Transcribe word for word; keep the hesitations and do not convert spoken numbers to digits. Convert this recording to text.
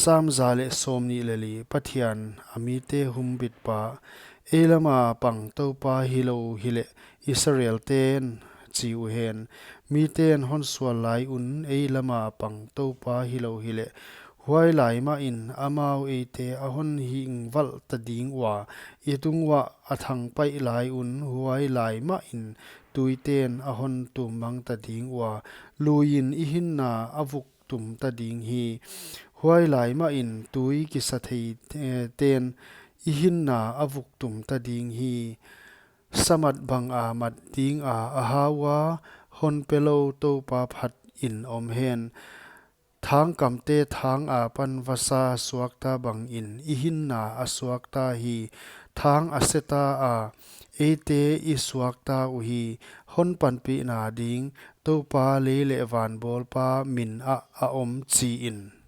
Sam za leh sawmnih leh li. Pathian, a mite humbitpa. Ei lama pang Toupa hilou hileh, Israelten chi uhen. Miten hon sual lai un, ei lama pang Toupa hilou hileh, huai lai mahin amau eite a hon hingvalh ta ding ua, i tung uah a thangpaih lai un, huai lai mahin tuiten a hon tummang ta ding ua, luiin i hinna a vuk tum ta ding hi. Huai lai mahin tui kisathei, eh, ten i hinna a vuk tum ta ding hi. Samat banga mat dinga a hau a, hon pelou Toupa phatin om hen. Thangkamte thang apan vasa suakta bangin i hinna a suakta hi. Thang a seta a, eite i suakta uhi. Hon panpihna ding, Toupa lei leh van bawlpa min ah a om chiin.